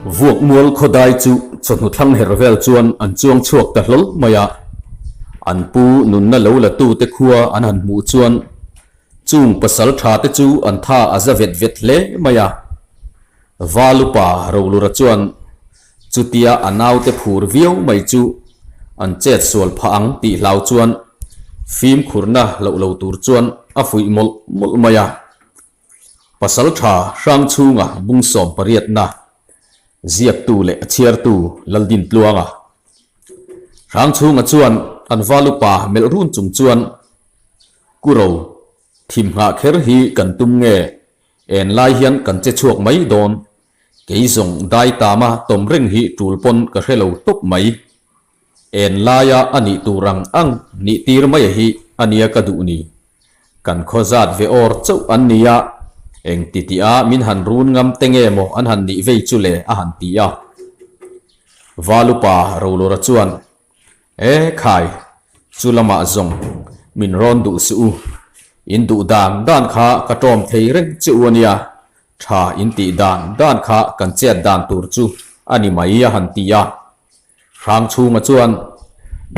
Vuakmual khawdai chu chawhnu thlang her vel chuan an chuang chhuak ta hlawl mai a. An pu nunna lo la tute khua an han hmuh chuan chung pasal tha te chu an tha a za vet vet hle mai a. Valupa Rolura chuan Chutia a naute phur viau mai chu an chet sual phah ang tih hlau chuan fimkhurna loh lo tur chuan a fuih mawlh mawlh mai a. Pasaltha Hrangchhunga bung sawm pariatna ziaktu leh a chhiartu Laldintluanga Hrangchhunga chuan an valupa melh run chung chuan Kuro thim nghah kher hi kan tum nge en lai hian kan che chhuak mai dawn Kei zawng dai tama tawm reng hi tul pawn ka hre lo tawp mai. En laia a nih tur ang ang nih tir mai a hi a nia ka duh ni. Kan khaw zat ve awr chauh an nia, eng ti tih a min han run ngam te nge maw an han nih vei chu le a han ti a. Valupa Rolura chuan E khai, chu lamah zawng min rawn duh suh u. In duh dan dan kha ka tawm thei reng che u a nia, Tha in tih dan dan kha kan chet dan tur chu a ni mai a han ti a. Hrangchhunga chuan,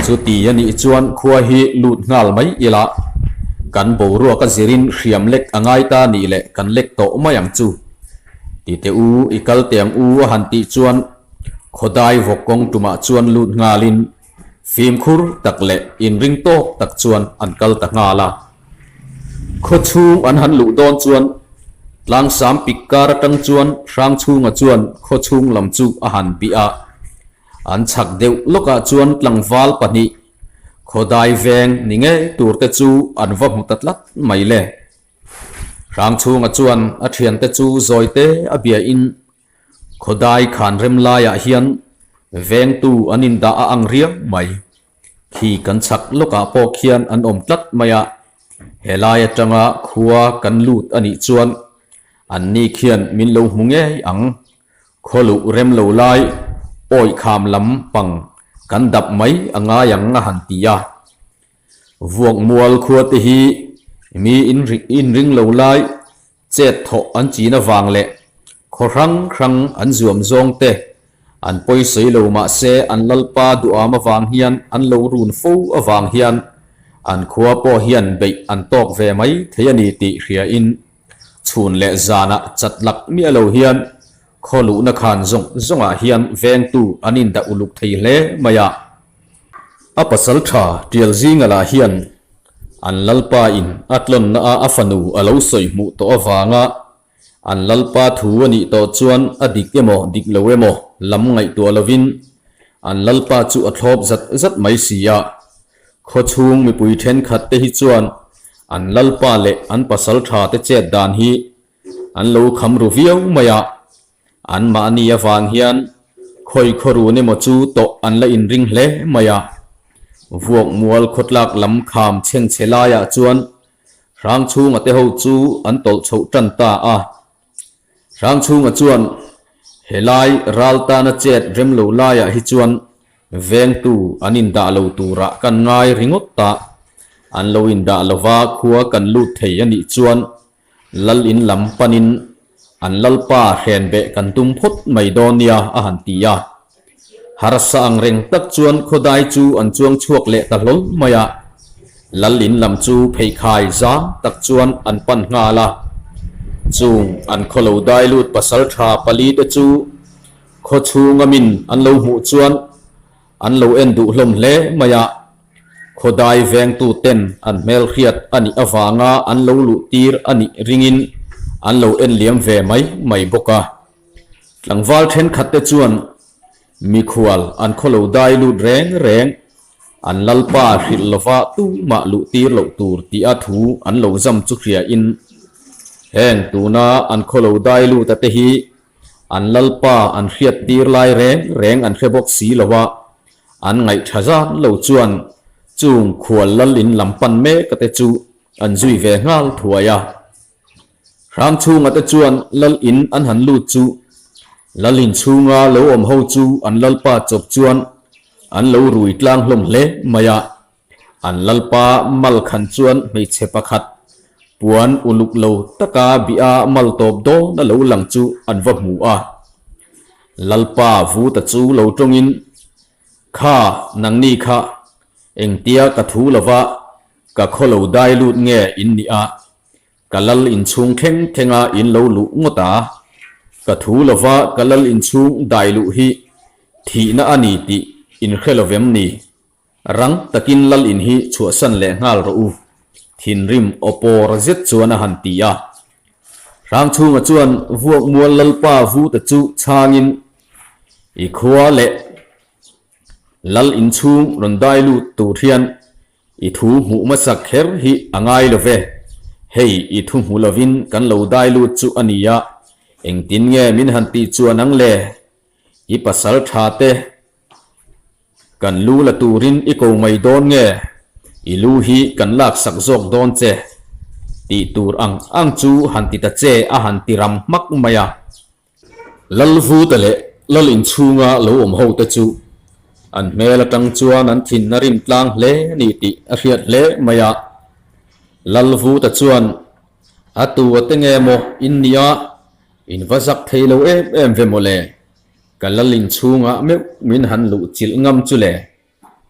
Chuti a nih chuan khua hi lut nghal mai ila, kan boruak a zirin hriam lek a ngai ta nih leh kan lek tawh mai ang chu. Ti teh u, i kal teh ang u a han tih chuan khawdai vawk kawng tumah chuan lut nghalin fimkhur tak leh inring tawk tak chuan an kal ta nghal a. Khaw chhung an han luh dawn chuan tlangsam pik kar atang chuan Hrangchhunga chuan khaw chhung lam chu a han bih a. An chhak deuh lawkah chuan tlangval pahnih khawdai veng ni ngei tur te chu an va hmu ta tlat mai le. Hrangchhunga chuan a thiante chu zawite a biain khawdai khan rem laiah hian vengtu an indah a ang riau mai. Khi kan chhak lawkah pawh khian an awm tlat mai a, helai atanga khua kan lut a nih chuan anni khian min lo hmu ngei ang. Khaw luh rem lo lai awih kham lam pang kan dap mai a ngai ang a han ti a. Vuak mual khua te hi mi inring lo lai Chet thawh an chin avang leh khaw hrang hrang an zuam zawng te an pawisawi lo mah se an lalpa duham avang hian an lo run fo avang hian an khua pawh hian beih an tawk ve mai thei a ni tih hria in chhun leh zanah chat lak miah lo hian khaw luhna khan zawng zawngah hian vengtu an indah uluk thei hle mai a. A pasal tha tial zinga lah hian An lalpa in a tlawnna a a fanu a lo sawi hmuh tawh avanga an lalpa thu a nih tawh chuan a dik emaw dik lo emaw lam ngaihtuah lovin an lalpa chu a thlawp zat zat mai si a. Khawchhung mipui thenkhat te hi chuan an lalpa leh an pasal tha te chet dan hi an lo kham ru viau mai a. Anmahni avang hian khawi khawrun emaw chu tawh an la inring hle mai a. Vuak mual khawtlak lam kham chhengchhe laiah chuan Hrangchhunga te ho chu an tawlh chhoh tan ta a. Hrangchhunga chuan helai ral tana chet rem lo laiah hi chuan vengtu an indah lo turah kan ngai ringawt ta. An lo indah lova khua kan lut thei a nih chuan Lal in lam panin an lalpa hren beh kan tum phawt mai dawn nia a han ti a. Harsa ang reng tak chuan khawdai chu an chuang chhuak leh ta hlawl mai a. Lal in lam chu pheikhai zam tak chuan an pan nghal a. Chung an khaw lo dai lut pasal tha pali te chu khaw chhunga min an lo hmuh chuan an lo en duh hlawm hle mai a. Khawdai vengtu ten an hmelhriat a nih avanga an lo luh tir a nih ringin an lo en liam ve mai mai bawk a. Tlangval thenkhat te chuan mikhual an khaw lo dai lut reng reng, an lalpa hrilh lova tumah luh tir loh tur tih a thu an lo zam chu hriain heng tuna an khaw lo dai lut a te hi an lalpa an hriat tir lai reng reng an hre bawk si lo a. An ngaih tha zat lo chuan chung khual lal in lam pan mek a te chu an zui ve nghal thuai a. Hrangchhunga te chuan lal in an han lut chu lal in chhunga lo awm ho chu an lalpa chawp chuan an lo rui tlang hlawm hle mai a. An lalpa mal khan chuan hmeichhe pakhat puan uluk lo taka bih a mal tawp dawn a lo lang chu an va hmu a. Lalpa Vuta chu lo tawngin, Kha, nangni kha, engtia ka thu lova ka khaw lo dai lut nge in nih a? Ka lal inchhung thleng thlenga in lo luh ngawt a, ka thu lova ka lal inchhung dai luh hi thihna a ni tih in hre lo vem ni? Rang takin lal in hi chhuahsan leh nghal rawh u, thinrim aw pawr zet chuan a han ti a. Hrangchhunga chuan Vuakmual Lalpa Vuta chu chhangin, I khua leh lal inchhung rawn dai lut tur hian I thu hmuh hmasak kher hi a ngai lo ve. Hei i thu hmu lovin kan lo dai lut chu a nia, engtin nge min han tih chuan ang le? I pasal tha te kan lu la turin i ko mai dawn nge? I lu hi kan laksak zawk dawn che tih tur ang ang chu han ti ta che a han ti ram hmak mai a. Lalvuta leh Lal inchhunga lo awm ho te chu an hmel atang chuan an thin a rim tlang hle a ni tih a hriat hle mai a. Lalvuta chuan, A tu a te nge maw in nia, in va zak thei lo em em ve maw le, ka Lal inchhungah meuh min han luh chilh ngam chu le.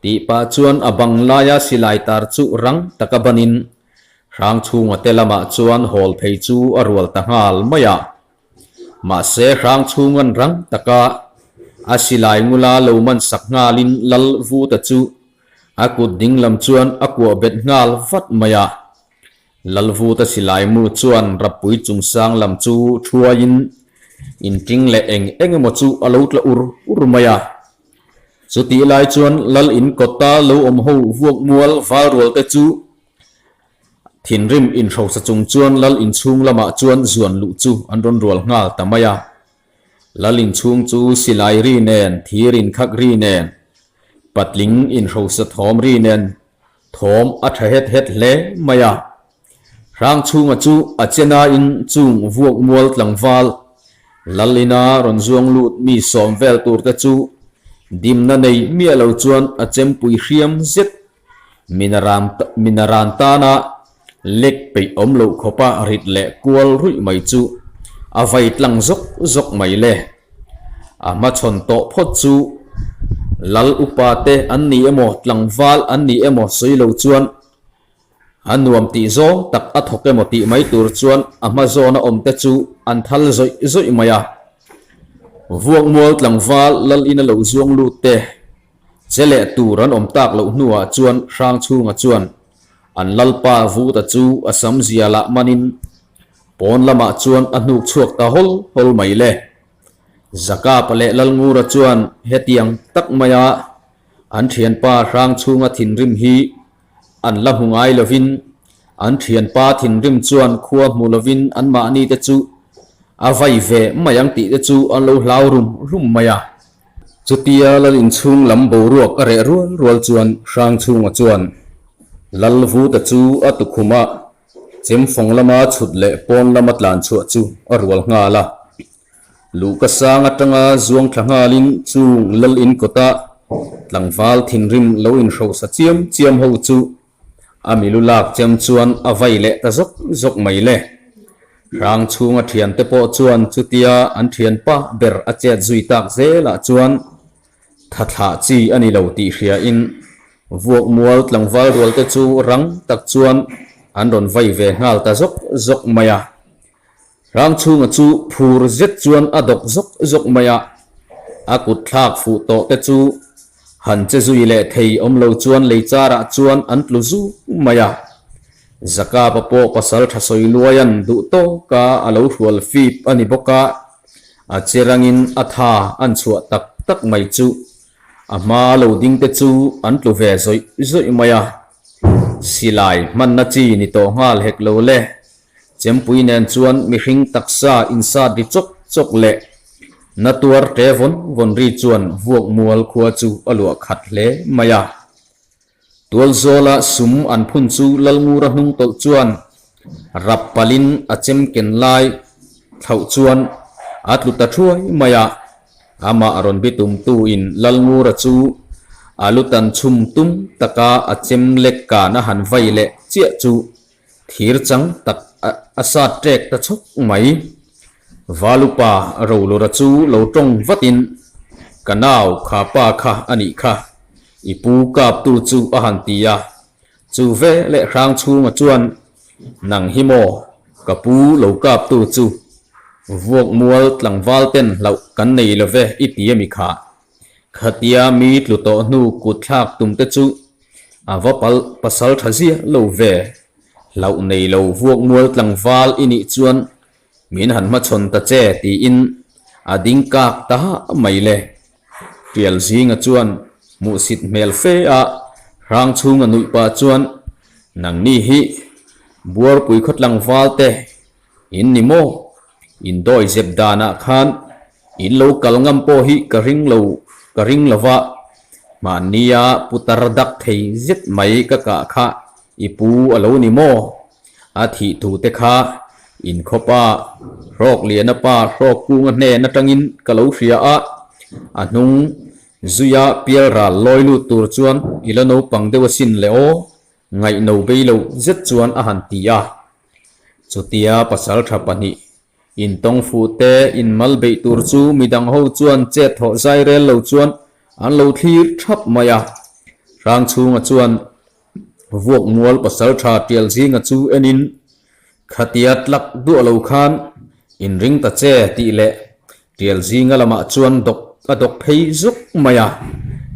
Tih pah chuan a bang laia silai tar chu rang taka banin Hrangchhunga te lamah chuan hawl phei chu a rual ta nghal mai a. Mahse Hrangchhunga'n rang taka a silai ngula lo man sak nghalin Lal Vuta chu a kut ding lam chuan a kuah bet nghal vat mai a. Lal Vuta silai mu chuan Rappui chungsang lam chu thuaiin inting leh eng eng emaw chu a lo tla ur ur mai a. Chutih lai chuan Lal in kawta lo awm ho vuak mual val rual te chu thinrim inhrosa chung chuan Lal inchhung lamah chuan zuan luh chu an rawn rual nghal ta mai a. Lal inchhung chu silai ri nen, thir inkhak ri nen, patling inhrosa thawm ri nen thawm a tha het het hle mai a. Hrangchhunga chu a chenain chung vuak mual tlangval Lalina rawn zuang lut mi sawm vel tur te chu dimna nei miah lo chuan a chempui hriam zet Minaran tana lek peih awm loh khawpa rit leh kual ruih mai chu a vai tlang zawk zawk mai le. A hmachhawn tawh phawt chu Lal upa te an ni emaw tlangval an ni emaw sawi lo chuan A nuam tih zawng tak a thawk emaw tih mai tur chuan a hma zawna awm te chu an thal zawih zawih mai a. Vuakmual tlangval lal ina lo zuang lut te che leh tur an awm tak loh hnuah chuan Hrangchhunga chuan an lalpa Vuta chu a sam zia lah manin pawn lamah chuan a hnuk chhuak ta hawl hawl mai le. Zakapa leh Lalngura chuan hetiang tak maia an thianpa Hrangchhunga thinrim hi An la hmu ngai lovin an thianpa thinrim chuan khua hmu lovin anmahni te chu a vai ve mai ang tih te chu an lo hlau rum rum mai a. Chutia Lal inchhung lam boruak a reh rual rual chuan Hrangchhunga chuan Lal Vuta chu a tukhum a, chemfawng lama chhut leh pawn lama tlan chhuah chu a rual nghal a. Luhka sang atanga zuang thla nghalin chung lal in kawta tlangval thinrim lo inhrosa chiam chiam ho chu a milu lak chem chuan a vai leh ta zawk zawk mai le. Hrang chhunga thiante pawh chuan chutia an thianpa ber a chet zui tak zelah chuan tha thlah chi a ni lo tih hriain vuak mual tlangval rual te chu rang tak chuan an rawn vai ve nghal ta zawk zawk mai a. Rangchhunga chu phur zet chuan a dawk zawk zawk mai a, a kut thlak fuh tawh te chu han che zui leh thei awm lo chuan lei charah chuan an tlu zuk mai a. Zakapa pawh pasal tha sawi luaian duh tawka a lo hrual fip a ni bawk a, a che rangin a tha an chhuah tak tak mai chu a hma lo ding te chu an tlu ve zawih zawih mai a. Silai hmanna chi ni tawh nghal hek lo le. Chempui nen chuan mihring taksa insat ri chawk chawk leh na tuar ṭe vawn vawn ri chuan vuak mual khua chu a luah khat hle mai a. Tualzawla sum an phun chu Lalngura hnung tawlh chuan rap palin a chem ken lai thlauh chuan a tlu ta thuai mai a. Amah rawn bitumtu in Lalngura chu a lu tan chhum tum taka a chem lek kan a han vai leh chiah chu Thir chang tak a sat ṭek ta chhawk mai. Valupa Rolura chu lo tawng vatin, Ka nau kha pa kha a nih kha, i pu kaptu chu a han ti a. Chu ve leh Hrangchhunga chuan, Nang hi maw, ka pu lo kaptu chu vuakmual tlangval ten hlauh kan nei lo ve i ti a mi kha. Khatia mi tlu tawh hnu kut thlak tum te chu a va pal pasal tha zia lo ve. Hlauh nei lo vuakmual tlangval i nih chuan min han hmachhawn ta che tiin a ding kak ta mai le. Tial zinga chuan hmuhsit hmel fe a hrang chhunga nuih pah chuan nangni hi Buarpui khaw tlangval te in ni maw? In dawi zep danah khan in lo kal ngam pawh hi ka ring lo ka ring lo va, mahnia putar dak thei zet mai ka kah kha i pu a lo ni maw? A thih thu te kha inkhawpa hrawk liana pa hrawk kunga hnen atangin ka lo hria a, a hnung zuia pial ral lawi lut tur chuan i la naupang deuh asin le aw, ngaihno bei lo zet chuan a han ti a. Chutia pasaltha pahnih intawng fuh te inmal beih tur chu midang ho chuan chet thawh zai rel lo chuan an lo thlir thap mai a. Hrangchhunga chuan Vuak mual pasaltha tial zinga chu enin khatia tlak duah lo khan inring ta che tih leh tial zinga lamah chuan dawk a dawk phei zuk mai a.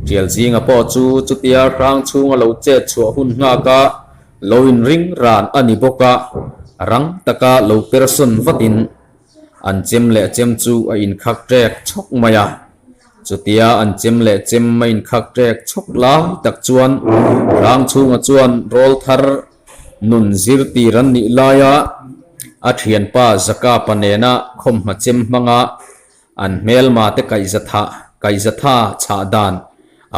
Tial zinga pawh chu chutia hrang chhunga lo chet chhuah hun nghak a lo inring ran a ni bawk a, rang taka lo persawn vatin An chem leh chem chu a inkhak ṭek chhawk mai a, chutia an chem leh chem a inkhak ṭek chhawk lai tak chuan Hrangchhunga chuan rawl thar nun zirtir an nih laia a ṭhianpa Zakapa nena khawmhma chem hmanga an hmelma te kaihzatha kaihzatha chhah dan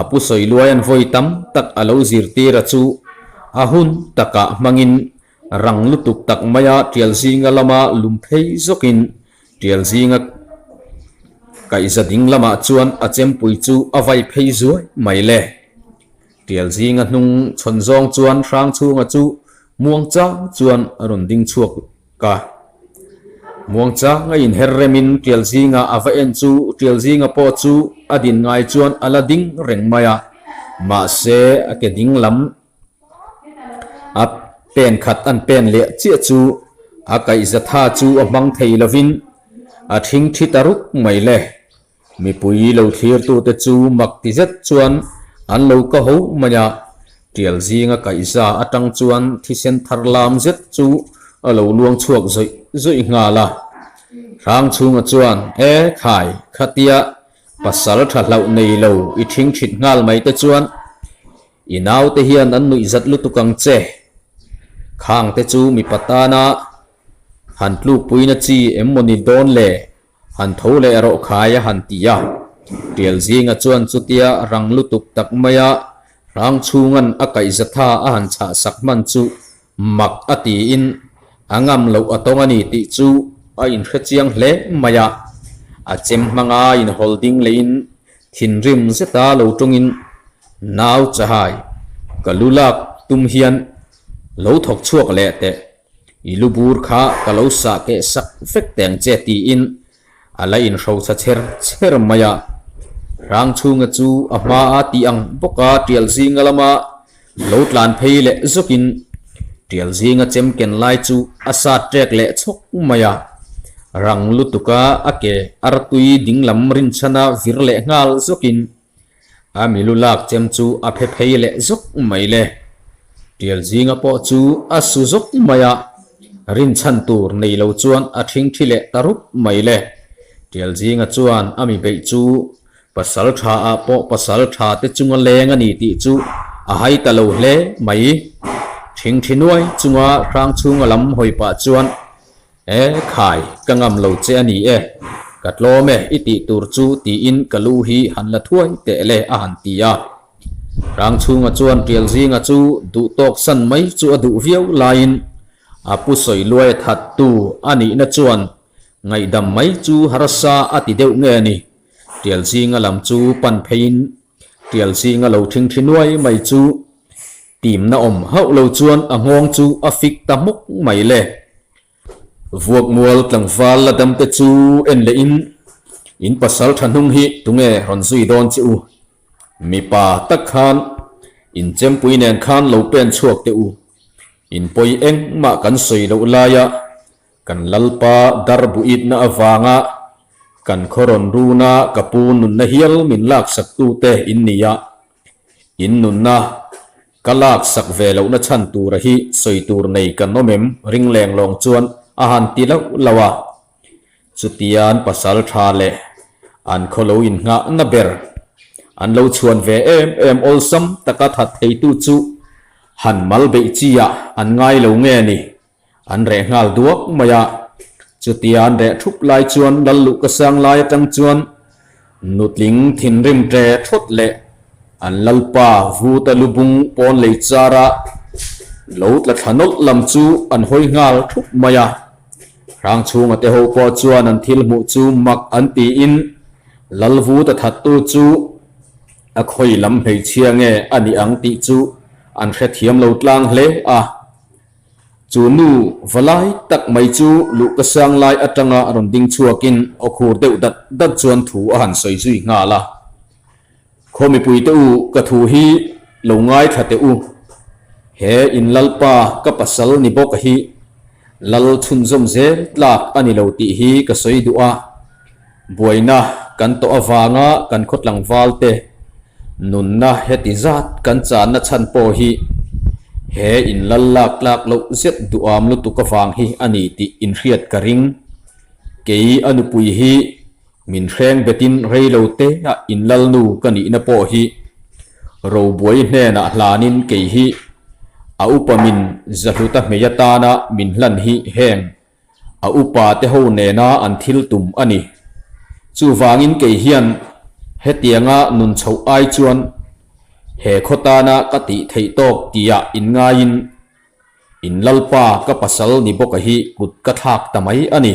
a pu sawiluai an vawi tam tak a lo zirtira chu a hun takah hmangin Rang lutuk tak maia tial zinga lama lum phei zawkin tial zinga kaihza ding lamah chuan a chempui chu a vai phei zuai mai le. Tial zinga hnung chhawn zawng chuan hrang chhunga chu muang chang chuan a rawn ding chhuak a. Muang chang a inher remin tial zinga a va en chu tial zinga pawh chu a din ngai chuan a la ding reng mai a, mahse a ke ding lam A pen khat an pen leh chiah chu a kaihza tha chu a hmang thei lovin a thing thi ta ruk mai le. Mipui lo thlirtute chu mak ti zet chuan an lo ka ho mai a, tial zinga kaihza atang chuan thisen thar lam zet chu a lo luang chhuak zawih zawih nghal a. Hrangchhunga chuan, E khai, khatia pasal tha hlauh nei lo i thing thit nghal mai te chuan I naute hian an nuih zat lutuk ang che. Khang te chu mipa tana han tlukpuina chi em maw ni dawn le? Han tho leh rawh khai a han ti a. Tial zinga chuan chutia rang lutuk tak maia hrang chhungan a kaihzatha a han chhah sak hman chu mak a tiin a ngam loh a tawng a ni tih chu a inhre chiang hle mai a. A chem hmanga inhawl ding lehin Thinrim zeta lo tawngin nau chahai ka lu lak tum hian lo thawk chhuak leh teh, i lu bur kha ka lo sah keh sak vek teh ang che tiin a la inhrosa chher chher mai a. Hrangchhunga chu a hma a tih ang bawka tial zinga lama lo tlan phei leh zawkin tial zinga chem ken lai chu a sat ṭek leh chhawk mai a, rang lutuka a ke artui dinglam rinchhana vir leh nghal zawkin a milu lak chem chu a phe phei leh zawk mai le. Tial zinga pawh chu a su zawk mai a, rinchhan tur nei lo chuan a ṭhingṭhi leh ta rup mai le. Tial zinga chuan a mi beih chu Pasal tha ah pawh pasal tha te chunga leng a ni tih chu a hai ta lo hle mai. Thingthi nuai chunga hrang chhunga lam hawi pah chuan, E khai, ka ngam lo che a ni e, ka tlawm e i tih tur chu tiin ka lu hi han la thuai teh le a han ti a. Hrang chhunga chuan tial zinga chu duh tawk san mai chu a duh viau laiin a pu sawi luai that tu a nihna chuan Ngaihdam mai chu harsa a ti deuh nge ni? Tial zinga lam chu pan pheiin tial zinga lo thingthi nuai mai chu timna awm hauh lo chuan a nghawng chu a fik ta hmuk mai le. Vuakmual tlangval la damte chu en leh in, in pasal tha hnung hi tunge rawn zui dawn che u? Mipa tak khan in chempui nen khan lo pen chhuak teh u. In pawi engmah kan sawi loh laia kan Lalpa dar buitna avanga kan khaw rawn runa ka pu nunna hial min laksak tute in ni a, in nunna ka laksak ve lohna chhan tura hi sawi tur nei kan awm em ring leng lawng chuan a han ti lauh lauh a. Chutian pasal tha leh an khaw lo innghahna ber an lo chhuan ve em em awlsam taka that theitu chu han mal beih chi ah an ngai lo nge ni? An reh nghal duak mai a. Chutia an reh thup lai chuan lal luh ka sang lai atang chuan nutling thinrim ṭe thawt leh an lalpa Vuta lubung pawn lei chara lo tla thla nawlh lam chu an hawi nghal thup mai a. Hrangchhunga te ho pawh chuan an thil hmuh chu mak an tiin lal Vuta thattu chu a khawi lam hmeichhia nge a nih ang tih chu an hrethiam lo tlang hle a. Chu nu va lai tak mai chu luh ka sang lai atanga rawn ding chhuakin aw khur deuh dat dat chuan thu a han sawi zui nghal a. Khaw mipuite u, ka thu hi lo ngaithla teh u. He in Lalpa ka pasal ni bawk hi Lal chhunzawm zel tlak a ni lo tih hi ka sawi duh a. Buaina kan tawh avanga kan khaw tlangval te nunna heti zat kan channa chhan pawh hi he in lal lak tlak loh zet duham lutuk avang hi a ni tih inhriat ka ring. Kei a nupui hi min hreng betin rei lo te a in lalnu ka nihna pawh hi Robuai hnenah hlanin kei hi a upa min zahluta hmei atana min hlan hi heng A upa te ho nena an thil tum a ni. Chuvangin kei hian hetianga nun chhoh ai chuan he khaw tana ka tih theih tawk tia inngaiin in Lalpa ka pasal ni bawka hi kut ka thlak ta mai a ni.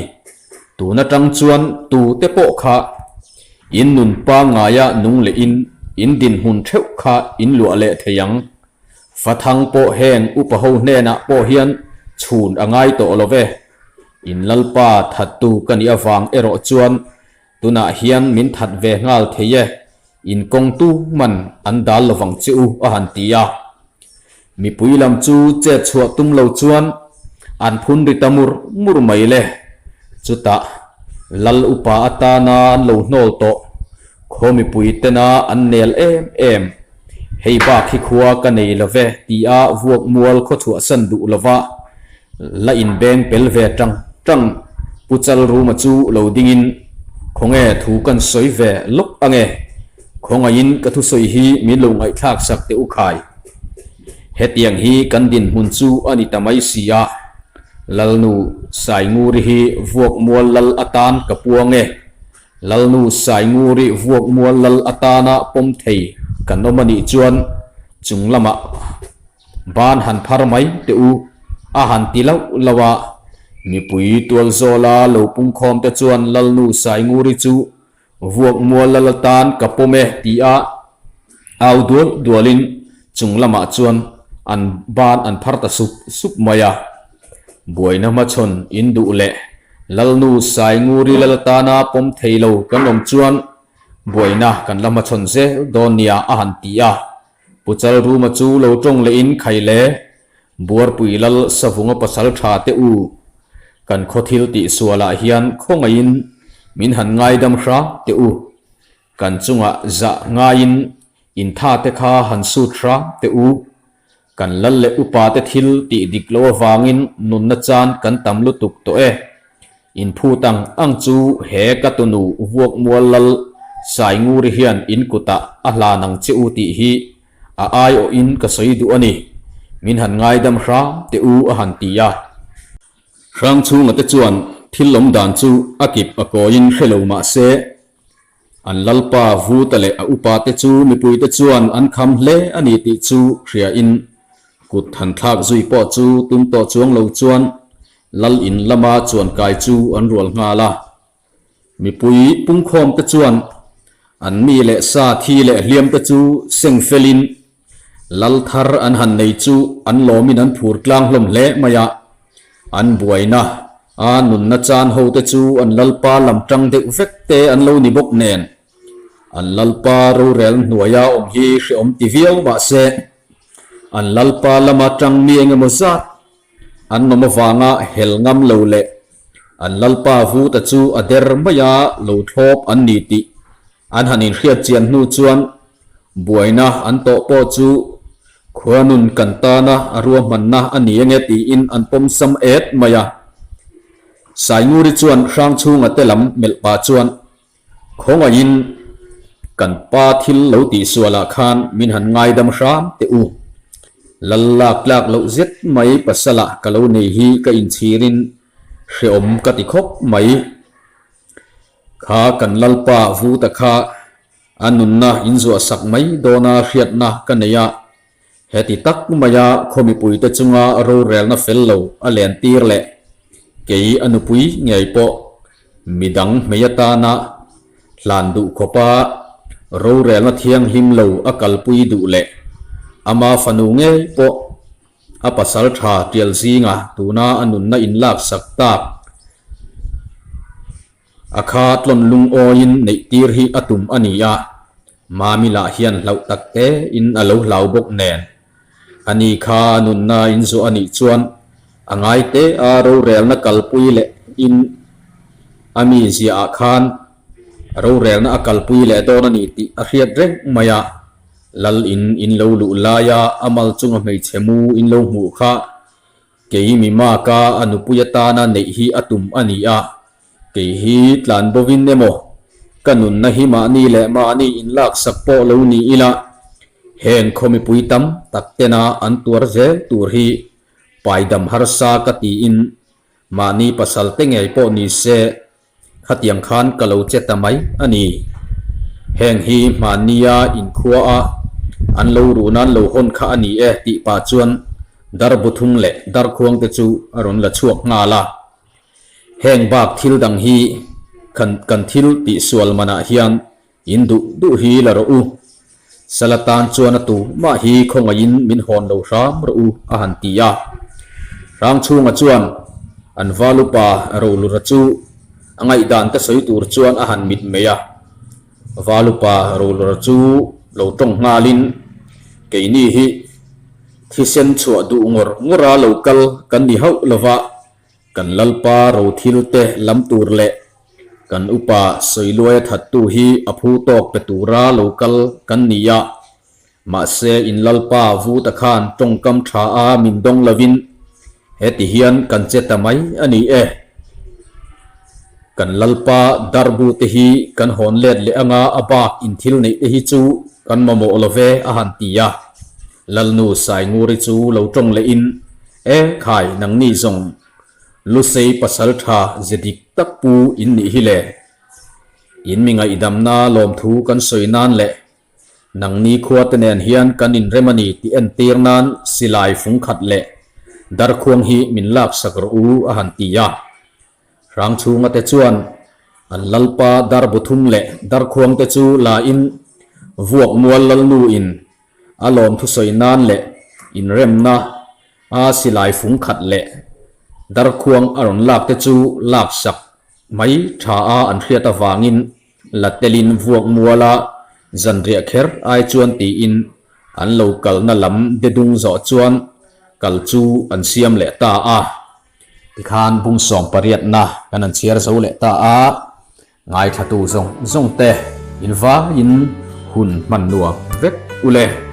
Tun atang chuan tu te pawh kha in nun pangngaia nung leh in in dinhmun theuh kha in luah leh thei ang. Fathang pawh heng upa ho hnenah pawh hian chhun a ngai tawh lo ve. In Lalpa thattu ka nih avang erawh chuan tunah hian min that ve nghal thei e, in kawng tu man an dal lovang che u a han ti a. Mipui lam chu chet chhuah tum lo chuan an phun ri ta mur mur mai le. Chutah Lal upa atana an lo hnawl tawh khaw mipui tena an nel em em. Hei bak hi khua ka nei lo ve tia vuak mual khaw chhuahsan duh lova la inbeng pel ve tang tang Pu Chalruma chu lo dingin Khawnge thu kan sawi ve lawk ange, khawngaihin ka thusawi hi min lo ngaihthlak sak teh u khai. Hetiang hi kan dinhmun chu a ni ta mai si a, Lalnu Sainguri hi vuak mual lal atan ka puang e. Lalnu Sainguri vuak mual lal atana pawm thei kan awm a nih chuan chung lamah ban han phar mai teh u a han ti lauh lauh a. Mipui tual zawla lo pungkhawm te chuan Lalnu Sainguri chu vuak mual lal atan ka pawm e ti a au dual dualin chung lamah chuan an ban an phar ta sup sup mai a. Buaina hmachhawn in duh leh Lalnu Sainguri lal atana pawm thei lo kan awm chuan buaina kan la hmachhawn zel dawn nia a han ti a. Pu Chalruma chu lo tawng lehin khai le, Buarpui lal Savunga pasal tha te u, kan khaw thil tih sualah hian khawngaihin min han ngaidam hram teh u. Kan chungah zah ngaiin intha te kha han sut hram teh u. Kan lal leh upa te thil tih dik loh avangin nunna chan kan tam lutuk tawh e. Inphut ang ang chu he ka tunu vuak mual lal Sainguri hian in kutah a hlan ang che u tih hi a aiawhin ka sawi duh a ni. Min han ngaidam hram teh u a han ti a. Hrangchhunga te chuan thil awm dan chu a kip a kawiin hre lo mah se, An Lalpa Vuta leh a upate chu mipuite chuan an kham hle a ni tih chu hriain kut han thlak zui pawh chu tum tawh chuang lo chuan Lal in lama chuan kai chu an rual nghal a. Mipui pungkhawmte chuan an mi leh sa thi leh hliamte chu seng felin Lal thar an han nei chu an lawmin an phur tlang hlawm hle mai a, an buaina. A nunna chan ho te chu an lalpa lam tang deuh vek te an lo ni bawk nen. An lalpa rorel hnuaia awm hi hrehawm ti viau mah se, an lalpa lama tang mi eng emaw zat an awm avanga hel ngam lo leh an lalpa vuta chu a der maia lo thlawp an ni tih an han inhriat chian hnu chuan buaina an tawh pawh chu khuanun kan tana a ruahmanna a ni enge tiin an pawm sam et mai a. Sainguri chuan Hrangchhunga te lam melh pah chuan Khawngaihin kan pa thil lo tihsualah khan min han ngaidam hram teh u. Lal lak tlak loh zet mai pasalah ka lo nei hi ka inchhirin hreawm ka ti khawp mai. Kha kan Lalpa Vuta kha a nunna inzuahsak mai dawna hriatna ka nei a, Heti tak maia khaw mipuite chunga rorelna fel lo a lentir leh kei a nupui ngei pawh midang hmei atana hlan duh khawpa rorelna thianghlim lo a kalpui duh leh ama fanu ngei pawh a pasal tha tial zinga tuna a nunna inlaksak tak A kha tlawn lungawiin neih tir hi a tum a ni a, Mami lah hian hlauh tak te in a lo hlau bawk nen. A ni kha a nunna in zawh a nih chuan a ngai te a rorelna kalpui leh in a mi ziah ah khan rorelna a kalpui leh dawn a ni tih a hriat reng mai a, Lal in in lo luh laia a mal chunga hmeichhe mu in lo hmuh kha Kei mi maka a nupui atana neih hi a tum a ni a, kei hi tlan bovin emaw ka nunna hi mahni leh mahni inlaksak pawh lo ni ila, heng khaw mipui tam tak tena an tuar zel tur hi paidam harsa ka tiin mahni pasal te ngei pawh ni se Khatiang khan ka lo che ta mai a ni. Heng hi hmannia inkhua a an lo ruh nan lo hawn kha a ni e tih pah chuan dar buthung leh dar khuang te chu a rawn la chhuak nghal a. Heng bak thil dang hi kan kan thil tih sual manah hian in duh duh hi la rawh u. Sala tan chuan a tu mah hi khawngaihin min hawn lo hram rawh u a han ti a. Hrangchhunga chuan an valupa Rolura chu a ngaihdan te sawi tur chuan a han mit mai a. Valupa Rolura chu lo tawng nghalin keini hi thisen chhuah duh ngawr ngawra lo kal kan ni hauh lova, Kan Lalpa rothil te lam tur leh kan upa Sawiluaia thattu hi a phu tawk pe tura lo kal kan ni a, mahse in Lalpa Vuta khan tawngkam tha a min dawng lovin heti hian kan che ta mai a ni e. Kan Lalpa darbu te hi kan hawn let leh anga a bak in thil neih te hi chu kan mamawh lo ve a han ti a, Lalnu Sainguri chu lo tawng leh in E khai nangni zawng Lusei pasal tha ze dik tak pu in nih hi le. In mi ngaihdamna lawmthu kan sawi nan leh nangni khua te nen hian kan inrem a ni tih entir nan silai fung khat leh darkhuang hi min laksak rawh u a han ti a. Hrangchhunga te chuan an lalpa dar buthum leh darkhuang te chu la in vuak mual lalnu in A lawm thusawi nan leh inremna a silai fung khat leh darkhuang a rawn lak te chu lak sak mai tha a an hriat avangin la telin vuak muala zanriah kher ai chuan tiin an lo kalna lam de dung zawh chuan kal chu an siam leh ta a. Tikhan bung sawm pariatna kan an chhiar zo leh ta a. Ngaithlatu zawng zawng te in vaiin hun hman nuam vek u le.